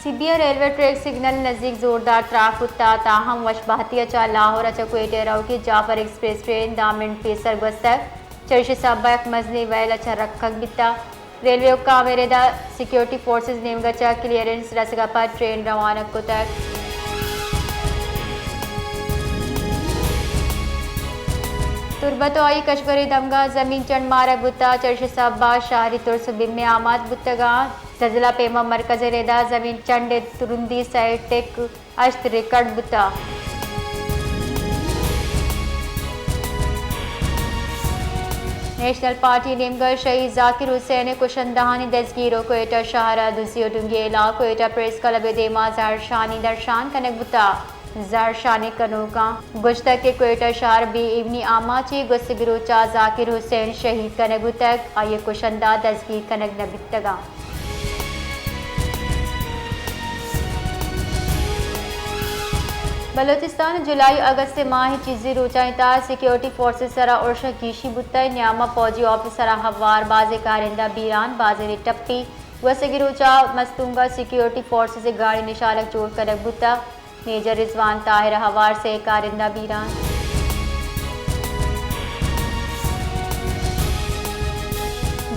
Tibbiya railway track signal نزیک زوردار تراک بوتگ، تاہم وش بہتی ءَ چہ لاہور ءَ چہ کوئٹہ ءَ روکی جعفر ایکسپریس ٹرین دہ منٹ پیسر گوستگ۔ چریشی سبب ءَ یک مزنیں ویل ءَ چہ رکگ بیتگ۔ ریلوے حکام ءَ ردا سیکیورٹی فورسز نیمگ ءَ چہ کلیئرنس رسگ ءَ پد ٹرین روانگ کتگ۔ تربت ءُ آئی کشور ءِ دمگ ءَ زمین چنڈ مارگ بوتگ، چریشی سبب ءَ شہری ترس ءُ بیم ءَ آماد بوتگ انت۔ زلزلہ پیما مرکز ءِ ردا زمین چنڈ ءِ ترندی سئے ٹک ہشت ریکارڈ بوتگ۔ نیشنل پارٹی نیمگ ءَ شہید ذاکر حسین ءِ کشندہانی دزگیر ءُ کوئٹہ شہر ءَ دزی ءُ ڈنگی ءِ ہلاپ، کوئٹہ پریس کلب ءِ دیما زہرشانی درشان کنگ بوتگ۔ زہرشانی کنوکاں گوشتگ کہ کوئٹہ شہر بے ایمنی آماچ اِنت، گوستگیں روچ ءَ ذاکر حسین شہید کنگ بوتگ، آئی ءِ کشندہ دزگیر کنگ نہ بیتگ انت۔ بلوچستان ءَ جولائی ءُ اگست ماہ ءِ چیزی روچانی تہا سیکیورٹی فورسز ءِ سرا ارش ءِ گیشی بوتگ، نیام ءَ فوجی آفیسر ءُ ہوار، بازیں کارندہ بیران، بازینے ٹپی۔ گوستگیں روچ ءَ مستونگ ءَ سیکیورٹی فورسز ءِ گاڑی نشانگ جوڑ کنگ بوتگ۔ میجر رضوان طاہر ءِ ہوار سے کارندہ بیران۔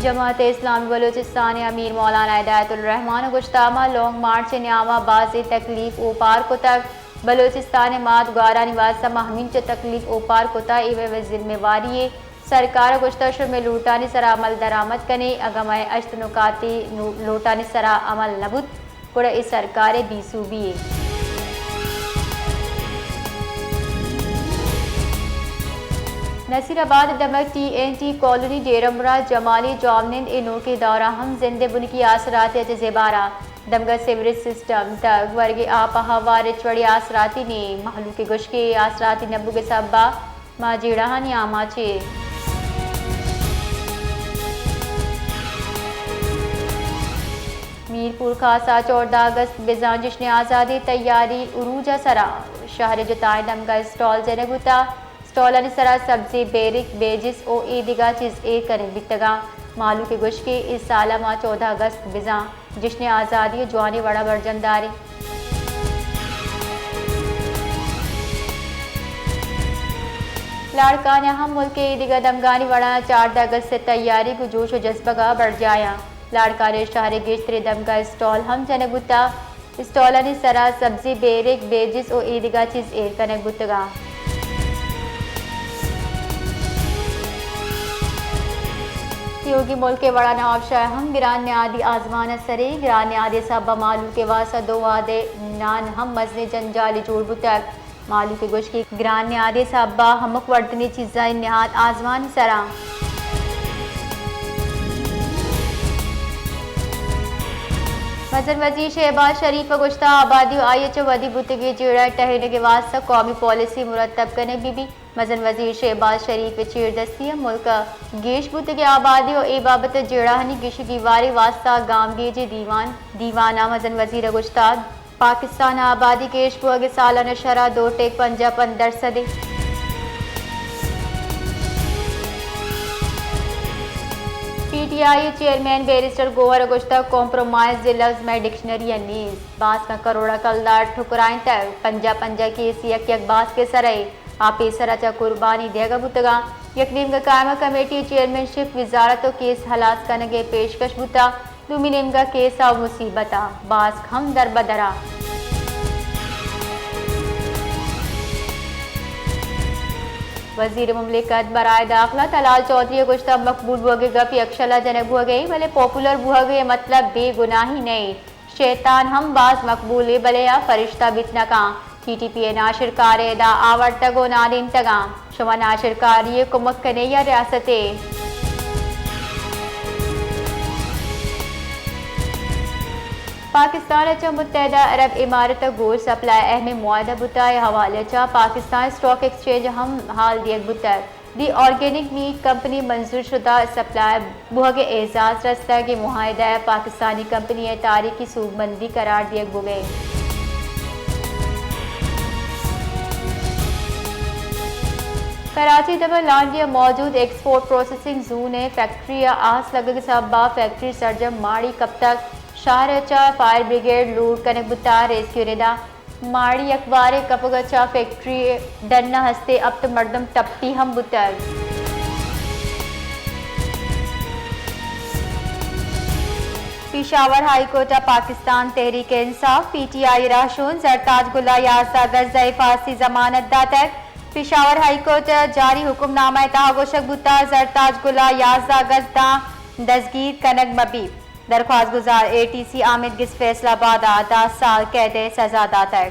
جماعت اسلامی بلوچستان ءِ امیر مولانا ہدایت الرحمان ءَ گوشتگ، ما لانگ مارچ ءِ نیام ءَ بازیں تکلیف اوپار کتگ۔ بلوچستان ءِ مات گوارانی واستہ ما ہمینچو تکلیف اوپار کتگ، اے مئے ذمہ واری اِنت۔ سرکار ءَ گوشتگ، شمئے لوٹانی سرا عمل درآمد کنیں، اگاں مئے ہشت نکاتی نو-، لوٹانی سرا عمل نہ بوت، گڑا اے سرکار ءِ بے سوبی اِنت۔ نصیر آباد ءِ دمگ ٹی این ٹی کالونی، ڈیرہ مراد، جمالی، جوابنند ءِ نوکیں دور ءَ ہم زند ءِ بنکی آسراتی ءَ چہ زبہر اَت۔ دمگ ءَ سیوریج سسٹم، تگ ورگیں آپ ءُ ہوار ءِ ہچ وڑیں آسراتی نیں۔ مہلوک ءِ گوشگ اِنت، آسراتی نہ بوگ ءِ سبب ءَ ما جیڑہانی آماچ ایں۔ میرپور خاص ءَ چودہ اگست بزاں جشن آزادی ءِ تیاری عروج ءِ سرا، شہر ءِ جتائیں دمگ ءَ اسٹال جنگ بوتگ۔ اسٹالانی سرا سبزی، بیرک، بیجز ءُ اے دگہ چیز ایر کنگ بیتگ انت۔ مہلوک ءِ گوشگ اِنت، اے سال ءَ ما چودہ اگست بزاں جشن آزادی ءَ جوانیں وڑا برجم داریں۔ لاڑکان ءَ ہم ملک ءِ اے دگہ دمگانی وڑا چاردہ اگست ءِ تیاری گوں جوش ءُ جذبگ ءَ برجاہ اَنت۔ لاڑکان ءِ شہر ءِ گیشتریں دمگ ءَ اسٹال ہم جنگ بوتگ۔ اسٹالانی سرا سبزی، بیرک، بیجز ءُ اے دگہ چیز ایر کنگ بوتگ انت۔ تیوگیں ملک ءِ وڑا نوابشاہ ءَ ہم گران نہادی آزمان ءِ سر اِنت۔ گران نہادی ءِ سبب ءَ مہلوک ءِ واستہ دو وہد ءِ نان ہم مزنیں جنجالے جوڑ بوتگ۔ مہلوک ءِ گوشگ اِنت، گران نہادی ءِ سبب ءَ ہمک وردنی چیزانی نہاد آزمان ءِ سرا اِنت۔ مزن وزیر شہباز شریف ءَ گوشتگ، آبادی ءُ آئی ءَ چہ ودی بوتگیں جیڑہ ءِ ٹہینگ ءِ واستہ قومی پالیسی مرتب کنگ بہ بیت۔ مزن وزیر شہباز شریف ءِ چیردستی ءَ ملک ءِ گیش بوتگیں آبادی ءُ اے بابت ءَ جیڑہانی گیش ءُ گیواری ءِ واستہ گامگیجی دیوان، دیوان ءَ مزن وزیر ءَ گوشتگ، پاکستان ءِ آبادی گیش بوگ ءِ سالانہ شرح دو ٹیک پنجاہ پنچ درسد اِنت۔ پی ٹی آئی ءِ چیئرمین بیرسٹر گوہر ءَ گوشتگ، کمپرومائز ءِ لبز مئے ڈکشنری ءَ نیست۔ باسکاں کروڑ ءَ کلدار ٹکرائینتگ، پنجاہ پنجاہ کیس یک یک باسک ءِ سر ءَ آ پیسر ءَ چہ قربانی دیگ ءَ بوتگ اَنت۔ یک نیمگ ءَ قائمہ کمیٹی ءِ چیئرمین شپ، وزارت ءُ کیس ہلاس کنگ ءِ پیشکش بوتگ، دومی نیمگ ءَ کیس ءُ مصیبت ءَ باسک ہم دربدر اَنت۔ وزیر مملکت برائے داخلہ طلال چوہدری ءَ گوشتگ، مقبول بوگ ءِ گپ یکشل ءَ جنگ بوگ ءَ اِنت، بلے پاپولر بوگ ءِ مطلب بے گناہی نہ اِنت۔ شیطان ہم باز مقبول اِنت، بلے آ فرشتہ بیت نہ کنت۔ ٹی ٹی پی ءِ ناشرکار ءَ ادا آورتگ ءُ نادینتگ اَنت۔ شما ناشرکاری ءَ کمک کن ئے یا ریاست ءَ؟ پاکستان ءَ چہ متحدہ عرب امارات ءَ گوشت سپلائی ءِ اہمیں معاہدہ بوتگ، اے حوالہ ءَ چہ پاکستان اسٹاک ایکسچینج ءَ ہم ہال دیگ بوتگ۔ دی آرگینک میٹ کمپنی منظور شدہ سپلائی بوہگ ءِ اعزاز رستگ، اے معاہدہ ءَ پاکستانی کمپنی ءِ تاریخی سوبمندی قرار دیگ بوگ ءَ اِنت۔ کراچی ءِ دمگ لانڈی ءَ موجود ایکسپورٹ پروسیسنگ زون ءِ فیکٹری ءَ آس لگگ ءِ سبب ءَ فیکٹری سرجم ماڑی کپتگ۔ شہر ء چہ فائر بریگیڈ لوٹ کنگ بوتگ، ریسکیو ردا ماڑی یکبارے کپگ ء چہ فیکٹری ڈن ء ہستے ہپت مردم ٹپی ہم بوتگ۔ پشاور ہائی کورٹ ء پاکستان تحریک انصاف، پی ٹی آئی، رہشون زرتاج گل ء یازدہ اگست ء حفاظتی ضمانت داتگ۔ پشاور ہائی کورٹ ء جاری حکم نامہ ء تہا گوشگ بوتگ، زرتاج گل ء یازدہ اگست داں دزگیر کنگ مہ بیت۔ درخواست گزار اے ٹی سی آمید گس فیصل آباد ء دہ سال قید ء سزا داتگ۔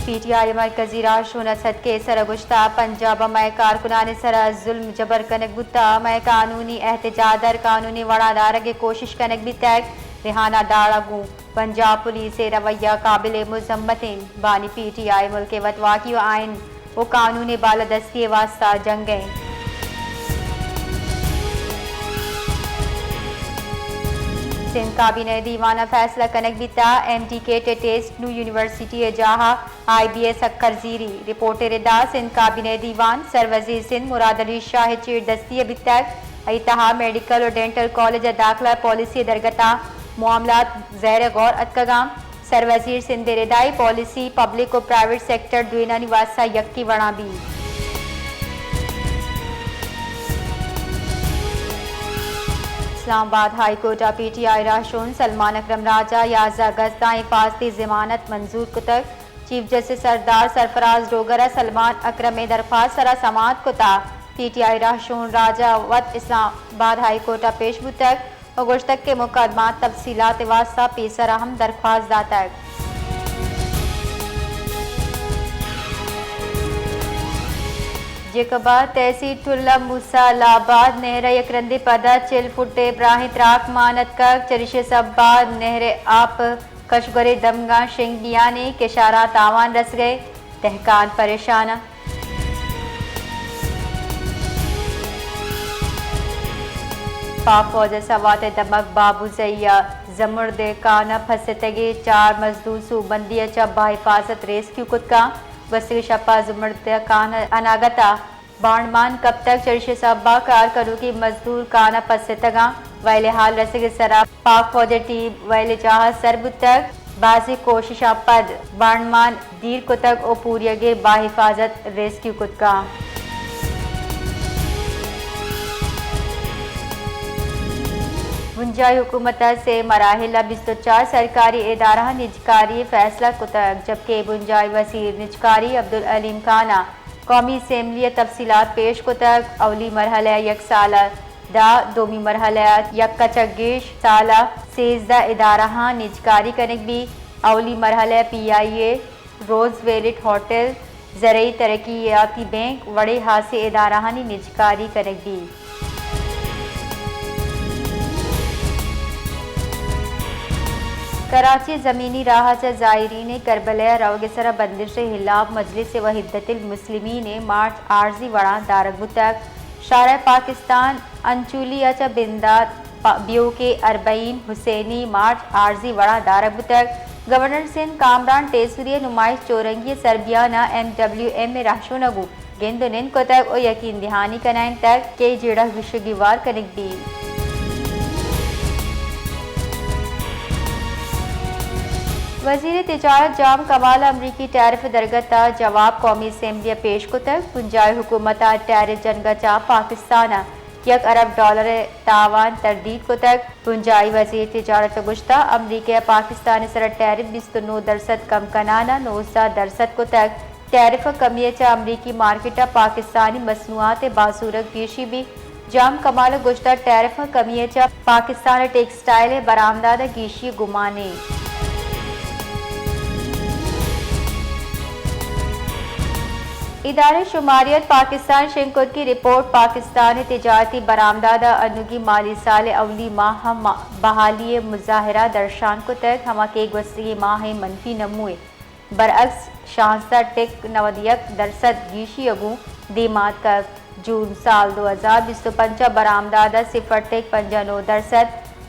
پی ٹی آئی ء مرکزی راہشون اسد قیصر ء گوشتگ، پنجاب ء مئے کارکنانی سرا ظلم جبر کنگ بوتگ، مئے قانونی احتجاج در قانونی وڑا دارگ ء کوشش کنگ بیتگ۔ ریحانہ داڑا گوں پنجاب پولیس ء رویہ قابل مذمت انت۔ بانی پی ٹی آئی ملک ء وتواکی و آئین و قانون ء بالادستی ء واستہ جنگ ء انت۔ سندھ کابینہ ء دیوان ء فیصلہ کنگ بیتگ، ایم ڈی کیٹ ء ٹیسٹ نوں یونیورسٹی ء جاہ ء آئی بی ایس اکھر زیری۔ رپورٹ ء ردا سندھ کابینہ ء دیوان سروزیر سندھ مراد علی شاہ ء چیردستی ء بیتگ، آئی تہا میڈیکل و ڈینٹل کالج ء داخلہ پالیسی ء درگت ء معاملات زیر غور اتکگاں۔ سروزیر سندھ ء ردائی پالیسی پبلک و پرائیویٹ سیکٹر دوئینانی واستہ یکے وڑاں بیت۔ اسلام آباد ہائی کورٹ ء پی ٹی آئی راہشون سلمان اکرم راجہ یازدہ اگست ء حفاظتی ضمانت منظور کتگ۔ چیف جسٹس سردار سرفراز ڈوگر ء سلمان اکرم ء درخواست سرا سماعت کتگ۔ پی ٹی آئی راہشون راجہ وت اسلام آباد ہائی کورٹ ء پیش بوتگ۔ و گوشتگ کہ مقدمہ تفصیلات ء واستہ پیسرا ہم درخواست داتگ۔ جیکب ء تحصیل ٹلہ موسی اللہ آباد نہر ء یک رندے پدا چل فٹ ء براہیں تراک مان اتکگ، چریشی ء سبب ء نہر ء آپ کشگورے دمگاں شنگ بیان ء کشاراں تاوان رسگ ء دہکان پریشان۔ پاک فوج ء سوات ء دمگ بابوزئی ء زمرد کان ء پھستگیں چار مزدور سوبمندی ء چہ باحفاظت ریسکیو کتکاں۔ گوستگیں شپ ء زمرد کان ء اناگت ء بانڈمان کپتگ، چریشی ء سبب ء کار کنوکیں مزدور کان ء پھستگاں۔ ویل ء حال رسگ ء سرا پاک فوج ء ٹیم ویل ء جاہ ء سر بوتگ۔ بازیں کوششاں پد بانڈمان دیر کتگ و پوریگیں باحفاظت ریسکیو کتگاں۔ بنجاہی حکومت ء سے مراحل ء بیست و چار سرکاری ادارہاں نجکاری فیصلہ کتگ، جبکہ بنجاہی وزیر نجکاری عبدالعلیم خان ء قومی اسمبلی ء تفصیلات پیش کتگ۔ اولی مرحلہ ء یک سال ء دہ، دومی مرحلہ ء یک ء چہ گیش سال ء سیزدہ ادارہاں نجکاری کنگ بیت۔ اولی مرحلہ ء پی آئی اے، روز ویلٹ ہوٹل، زرعی ترقیاتی بینک وڑیں ہاسیں ادارہانی نجکاری کنگ بیت۔ کراچی ء زمینی راہ ء چہ زائرین ء کربلا ء روگ ء سرا بندش ء ہلاپ مجلس وحدت المسلمین ء مارچ عارضی وڑاں دارگ بوتگ۔ شارع پاکستان انچولی ء چہ بندات پا-، بیوک ء اربعین حسینی مارچ عارضی وڑاں دارگ بوتگ۔ گورنر سندھ کامران ٹیسری ء نمائش چورنگی ء سربیان ء ایم ڈبلیو ایم ء رہشون ء گوں گند ء نند کتگ ء یقین دہانی کنائینتگ کہ اے جیڑہ گیشگیوار کنگ بیت۔ وزیر تجارت جام کمال ء امریکی ٹیرف درگت ء جواب قومی اسمبلی ء پیش کتگ۔ بنجاہی حکومت ء ٹیرف جنگ ء چہ پاکستان ء یک ارب ڈالر ء تاوان تردید کتگ۔ بنجاہی وزیر تجارت ء گوشتگ، امریکہ ء پاکستان ء سرا ٹیرف بیست و نو درسد کم کنان ء نوزدہ درسد کتگ۔ ٹیرف ء کمی ء چہ امریکی مارکیٹ ء پاکستانی مصنوعات ء بازورگ گیشی بیت۔ جام کمال ء گوشتگ، ٹیرف ء کمی ء چہ پاکستان ء ٹیکسٹائل ء برآمدات ء گیشی ء گمان انت۔ ادارہ شماریات پاکستان شنگ کتگی رپورٹ، پاکستان ء تجارتی برآمدات ء انوگی مالی سال ء اولی ماہ ء ما-، بحالی ء مظاہرہ درشان کتگ، ہما کہ گوستگیں ماہ ء منفی نمو ء برعکس شانزدہ ٹک نود یک درسد گیشی ء گوں دیما اتکگ۔ جون سال دو ہزار بیست و پنچ ء برآمدات ء صفر ٹک پنجاہ نو درسد،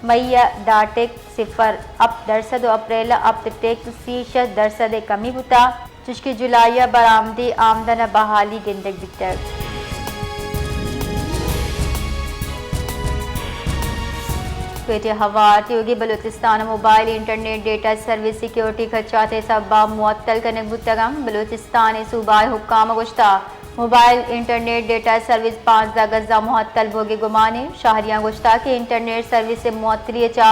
مئی ء دہ ٹک صفر ہپت درسد و اپریل ء ہپت ٹک سی شش درسد ء کمی بوتگ۔ چشکہ جولائی ء برآمدی آمدن ء بحالی گندگ بیتگ۔ کوئٹہ، ہوار، تیوگی بلوچستان ء mobile internet data service security خدشات ء سبب ء معطل کنگ بوتگ انت۔ بلوچستان ء صوبائی حکام ء گوشتہ موبائل انٹرنیٹ ڈیٹا سروس پانزدہ اگست ء معطل بوگ ء گمان انت۔ شہریاں گوشتہ کہ انٹرنیٹ سروس ء معطلی ء چہ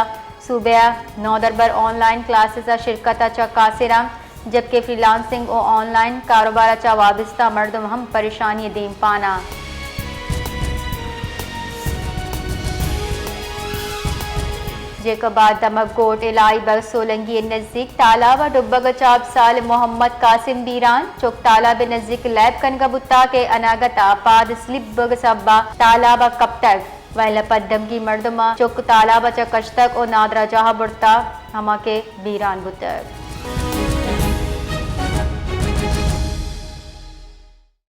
صوبہ ء نودربر آن لائن کلاسز ء شرکت ء چہ قاصر انت، جبکہ فری لانسنگ و آن لائن کاروبار ء چہ وابستہ مردم ہم پریشانی ء دیمپان انت۔ جیکب ء دمگ گوٹ الائی بگ سولنگی ء نزیک تالاب ء ڈبگ ء چہ ابزال محمد قاسم بیران۔ چک تالاب ء نزیک لیب کنگ ء بوتگ کہ اناگت ء پاد سلپ بوگ ء سبب ء تالاب ء کپتگ۔ ویل ء پد دمگی مردماں چک تالاب ء چہ کشتگ و نادراہجاہ ء برتگ، ہما کہ بیران بوتگ۔